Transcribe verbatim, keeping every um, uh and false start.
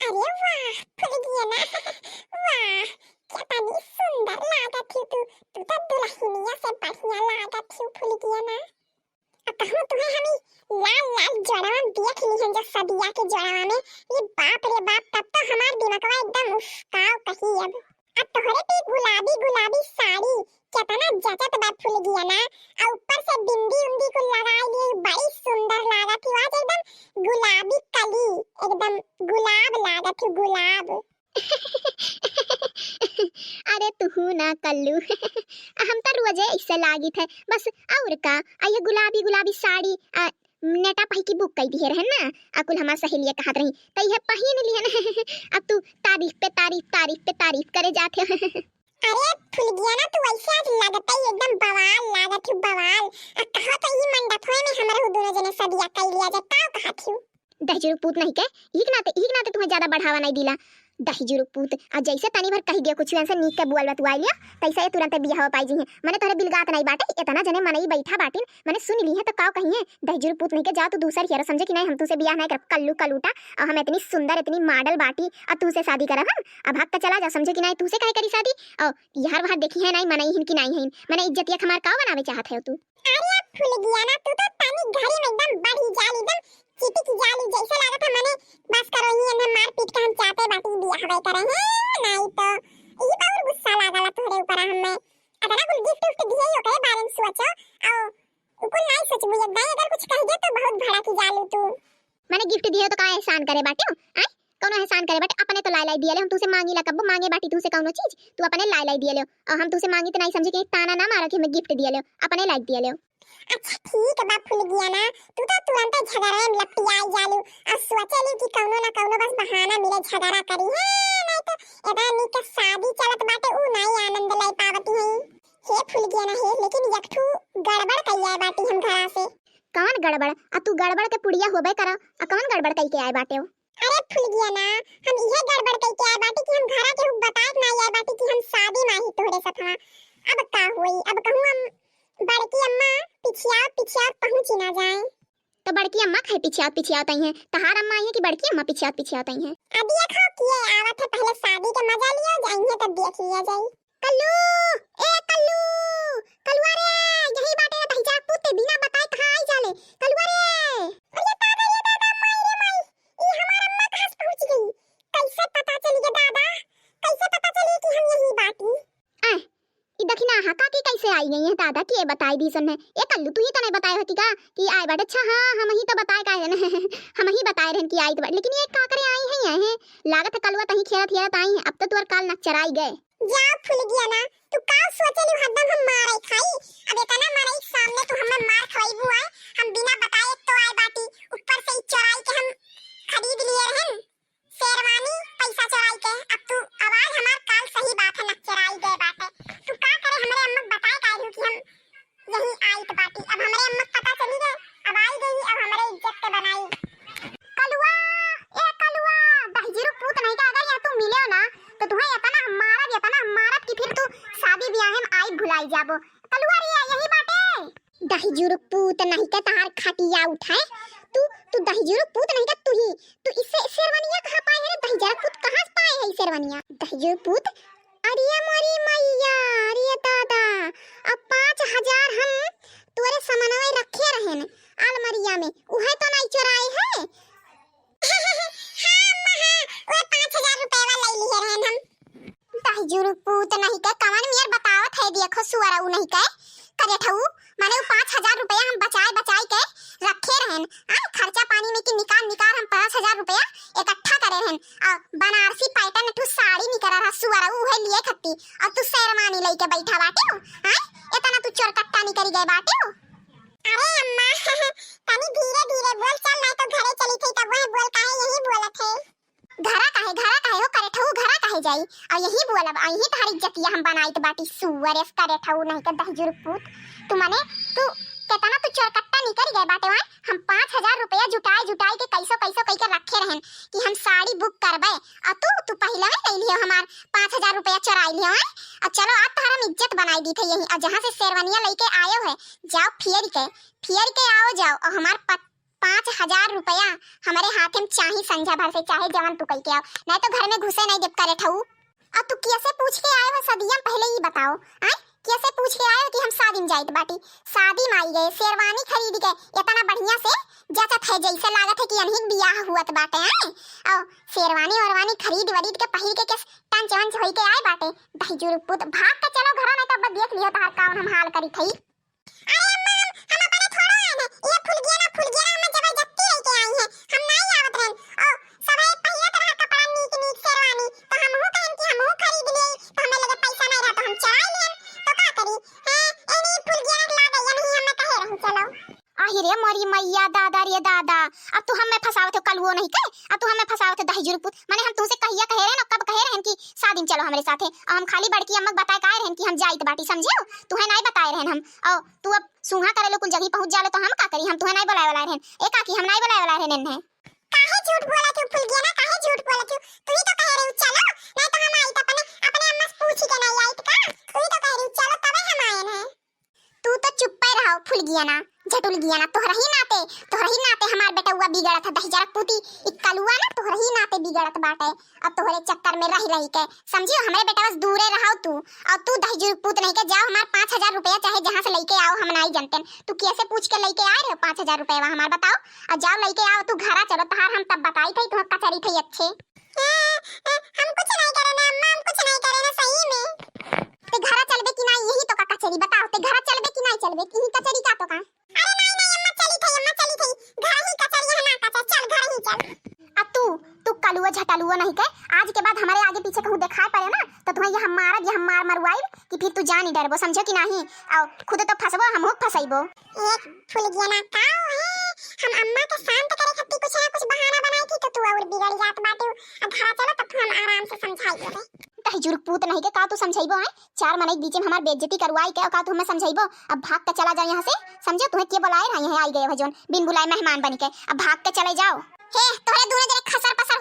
अरे वाह फुलगियना, वाह, केतनी सुंदर लागत ही तू। तू तो दुलहिनिया से बढ़िया लागत ही फुलगियना। अब कहूँ तुहे हमी लाल लाल जोड़वा में देख लिहन जा सदिया के जोड़वा में, ये बाप रे बाप, तब तो हमार दिमगवा एकदम उफकाव कही अब। अब तोहरे पे गुलाबी गुलाबी साड़ी केतना जचत बा फुलगियना, आ ऊपर से बिंदी उंदी कुल लगाई लिए, बड़ी सुंदर लागत ही आज एकदम गुलाबी कली, एकदम गुलाब लागत ही गुलाब। अरे तुहू ना कल्लू, हम तो रोजे ऐसे लागित है बस। और का, आ ये गुलाबी गुलाबी साड़ी आ, नेटा पहिकी बुक कई दिहे रहन ना, आ कुल हमार सहेलिया कहत रही, त इहे पहिन लिहन। अब तू तारीफ पे तारीफ, तारीफ पे तारीफ करे जात हो। अरे फुलगियना, तू ऐसे आज लगत ही एकदम बवाल लागत ही बवाल। आ कहा तो ई मंडपवे में हमरे हु दोनों जने सदिया कई लिया जाए, का कहत ही? दहिजरू पूत नहीं के, इही के नाते, इही के नाते तुम्हें ज्यादा बढ़ावा नहीं दिला। दहिजरू पूत, आ जैसे तनी भर कही दियो कुछ, इनसे नीक के बुअल बतुआई लियो, तैसे ये तुरंते बियाह पाई जी हैं। मने तोहरे बिलगात नहीं बाटे, इतना जने मनई बैठा बाटिन, मने सुन ली है तो का कही है? दहिजरू पूत नहीं के, जा तू दूसर हियर, समझे कि नहीं, हम तुसे बियाह नहीं करब, कल्लू कलूटा, और हम इतनी सुंदर, इतनी मॉडल बाटी, और तुसे शादी करब हम? अब भाग के चला जा, समझे कि नहीं, तुसे काहे करी शादी? और यार वहाँ देखी है नहीं, मनई हिन कि नहीं हिन, मने इज्जतिया हमार का बनावे चाहत है तू? अरे फुलगियना, तू तो तनी घरी में एकदम बढ़ी जाली, एकदम चिपकी जाली, जैसे लागत है मने बस करो ही, इन्हें मार पीट के हम चाहते बाटी बियाह हवे करे हैं, नहीं तो ई तो और गुस्सा लागला तोहरे ऊपर हमें। अतना कुल गिफ्ट उफ्ट दिए ही ओकरे बारे में सोचो, आओ उ कुल नहीं सोचबू, एक दाई अगर कुछ कह दे तो बहुत भड़की जालू तू। मने गिफ्ट दिए तो का एहसान करे बाटे हो? आय, कौनो एहसान करे बाटे? अपने तो लाई लाई दिए ले, हम तुसे मांगी ला कब्बो मांगे बाटी तुसे कौनो चीज, तू अपने लाई लाई दिए ले। और हम तुसे मांगी तो नहीं समझे कि ताना ना मारा कि हमें गिफ्ट दिए ले, अपने लाई दिए ले। अच्छा ठीक बा फुलगियना, तू तो तुरंते झगड़े में लपटियाई जालू, और सोचे ली कि कौनो ना कौनो बस बहाना मिले झगड़ा करी है, नहीं तो इतना नीक के शादी चलत बाटे, उ नहीं आनंद ले पावती है। हे फुलगियना हे, लेकिन एक ठू गड़बड़ कइले बाटी हम घरा से। कवन गड़बड़? आ तू गड़बड़ के पुड़िया होबे करा, आ कवन गड़बड़ कई के आए बाटे हो? अरे फुलगियना, हम इहे गड़बड़ कई के आए बाटी कि हम घरा के हुक बताए के ना आए बाटी कि हम शादी में आई तोहरे सथवा। अब का होई, अब कहूँ हम बड़की अम्मा पिछियात पिछियात पहुँची ना जाए। तो बड़की अम्मा खाए पिछियात पिछियात आई हैं, तहार अम्मा आई हैं कि बड़की अम्मा पिछियात पिछियात आई हैं? अभी एक हो किए आवत है, पहले शादी के मजा लिया जाइए, तब देख लिया जाए। कल्लू, ए कल्लू, कलुआ रे, यही बाटे रे दहिजरा पूत, बिना बताए कहाँ आई जाले? कलुआ रे। अरे दादा, ये दादा, माई रे माई, ई हमार अम्मा कहाँ से पहुँच गई? कैसे पता चली गे दादा? कैसे पता चली कि हम यही बाटी? आह, ई दखिना हा काकी कैसे आई गई है दादा, के बताई दी सन है? ए कल्लू, तू ही तो नहीं बताए हती का कि आए बाटे? अच्छा, हाँ, हम ही तो बताए का है ना। हम ही बताए रहन कि आई तो बाटे, लेकिन ये का करे आई है, यहाँ है? लागत है कलुआ तही खेलत खेलत आई है, अब तो तुअर काल नक्चराई गए। जा फुलगियना, तू का सोचेलू हरदम हम मारे खाई? अब इतना मारे के सामने तू हमें मार खवाईबू आए? हम बिना बताए तो आए बाटी, ऊपर से ई चोराई के हम खरीद लिए रहन शेरवानी पैसा चोराई के। अब तू आवाज हमार काल सही बात है नक्चराई गए बाटे। तू का करे हमरे अम्मा बताए का रहू कि हम यही आइत बाटी। अब हमरे अम्मा के पता चली गए, अब आई गई, अब हमरे इज्जत के बनाई। कलुआ, ए कलुआ, दहिजुरु पूत नहीं का, अगर यहाँ तू मिले हो ना, तो तुम्हें इतना मारब, इतना मारब कि फिर तू शादी ब्याह में आई भुलाई जाबो। कलुआ रे, यही बाटे। दहिजुरु पूत नहीं के तहार खटिया उठाए। तू, तू दहिजुरु पूत नहीं के, तू ही, तू इससे शेरवानिया कहाँ पाए है रे? दहिजुरु पूत कहाँ से पाए है ई शेरवानिया? दहिजुरु पूत, अरे मोरी मैया, अरे दादा, अब पाँच हजार हम तोरे समनवे रखे रहन अलमरिया में, उहे तो नहीं चोराए है? हाँ अम्मा, हाँ, वो पाँच हजार रुपया ले लिए रहन हम। दहिजुरु पूत नहीं के, कवन मियर बतावत है, देखो सुअरऊ नहीं के, करेठऊ, माने वो पाँच हजार रुपया हम बचाए बचाए के रखे रहन, आ खर्चा पानी में की निकाल निकाल हम पाँच हजार रुपया इकट्ठा करे रहन, और बनारसी पैटर्न ठू साड़ी निकल रहा सुअरऊ, उहे लिए खत्ती, और तू शेरवानी लेके बैठा बाटे हो, हाँ? इतना तू चोरकट्टा निकल गए बाटे हो। अरे अम्मा, तनी धीरे धीरे बोल, चल, नहीं तो घरे चली थी, तब वह बोल काहे यही बोलत है। घरा काहे, घरा काहे हो करेठऊ, घरा काहे जाई? और यही बोलब, और यही तहार इज्जतिया हम बनाइत बाटी, सुअर एस करेठऊ नहीं के दहिजुरु पूत। तू मने, तू केतना तू चोरकट्टा निकल गए बाटे वहाँ। हम पाँच हजार रुपया जुटाए जुटाए के कैसो कैसो कई के रखे रहन कि हम साड़ी बुक करबे, और तू, तू पहले ही ले लियो हमार पाँच हजार रुपया चोराई लियो है। और चलो आज तहार हम इज्जत बनाई दी थे यही, और जहाँ से शेरवानिया लेके आयो है, जाओ फिर के, फिर के आओ जाओ, और हमार पत पाँच हजार रुपया हमरे हाथे में चाही संझा भर से, चाहे जवन तू कई के आओ, नहीं तो घर में घुसे नहीं देब करे ठऊ। और तू कैसे पूछ के आए हो सदिया में, पहले ई बताओ, आय? कैसे पूछ के आए हो कि हम शादी में जाइत बाटी? शादी में आई गए, शेरवानी खरीद के इतना बढ़िया से जचत है, जैसे लागत है कि अनही के बियाह हुअत बाटे, आय? और शेरवानी वेरवानी खरीद वरीद के पहिर के, के टंच वंच होई के आए बाटे। दहिजुर पूत, भाग के चलो घरा, नहीं तो अब देख लियो तहार कौन हम हाल करी थई। अरे अम्मा, हम, हम अपने थोड़ो आए हैं। ये फुलगियाना, फुलगियाना हमें जबरदस्ती लेके आई है। हम नहीं आवत रहन। ओ, सबे पहिरत रहा कपड़ा नीक नीक शेरवानी, तो हमहू कहन कि हमहू खरीद ले, तो हमें लगे पैसा नहीं रहा तो हम चुराई लेन। तो का करी? हैं, एनी फुलगियाना के लागे, ये नहीं हमें कहे रही चलो। आहि रे मोरी मैया, दादा रे दादा, अब तू हमें फंसावत हो कलुओ नहीं के, अब तू हमें फंसावत हो दहिजुर पूत। माने हम तुमसे कहिया कहे रहन, कब कहे रहन कि शादी में चलो हमरे साथे, और हम खाली बड़की अम्मा के बताए का आए रहन कि हम जाइत बाटी, समझे हो? तुहे नहीं बताए रहन हम। और तू अब सूंघा करे लो, कुल जगह पहुंच जालो तो हम का करी? हम तुहे नहीं बुलाए वाला रहन। ए काकी, हम नहीं बुलाए वाला रहन इन्हें। काहे झूठ बोलत हो फुलगियाना, काहे झूठ बोलत हो? तू ही तो कहे रही चलो, नहीं तो हम आइत अपने, अपने अम्मा से पूछ के नहीं आइत का? तू ही तो कहे रही चलो, तबे हम आए हैं। तू तो चुप्पे रहो फुलगियाना, झटुलगियाना, तोहरा ही नाते, तोहरा ही नाते हमार बेटउआ बिगड़त है, दहिजरा पूती, ई कलुआ ना तोहरा ही नाते बिगड़त बाटे। अब तोहरे चक्कर में रह रही के, समझियो, हमरे बेटवा से दूरे रहो तू। और तू दहिजुर पूत नहीं के, जाओ हमार पाँच हजार रुपया चाहे जहाँ से लेके आओ, हम नहीं जानते। तू कैसे पूछ के लेके आए रहे पाँच हजार रुपया हमार, बताओ? और जाओ लेके आओ, तू घरा चलो, तहार हम तब बताई थई, तुहाँ कचरी थई अच्छे। ए, ए, हम कुछ नहीं करे ना अम्मा, हम कुछ नहीं करे ना सही में। ते घरा चलबे कि ना, यही तो का कचरी, बताओ, ते घरा चलबे कि नहीं चलबे, कि ही कचरी का तो का? अरे नहीं, नहीं अम्मा, चली थई, अम्मा चली थई, घर ही कचरी है ना, कचरी, चल घर ही चल। आ तू, तू कलुआ झटलुआ नहीं के, आज के बाद हमारे आगे पीछे कहूँ दिखाई पड़े ना, तो तुम्हें ये हम मारब, ये हम मार मरवाइब कि फिर तू जानी डरबो, समझो कि नहीं? आओ, खुद तो फंसबो, हमहू फंसैबो। एक फुलगियाना का है, हम अम्मा के शांत करे खातिर कुछ ना कुछ बहाना बनाई थी, तो तू और बिगड़ जात बाटे। आ घरा चलो, तब हम आराम से समझाई देबे। दहिजुर पूत नहीं के का तू समझाइबो है? चार मनई के बीच में हमार बेइज्जती करवाई के, और का तू हमें समझाइबो? अब भाग के चला जाओ यहाँ से, समझो? तुम्हें के बुलाए रहा यहाँ आई गए हो जोन, बिन बुलाए मेहमान बन के, अब भाग के चले जाओ। हे, तोहरे दोनों जने खसर पसर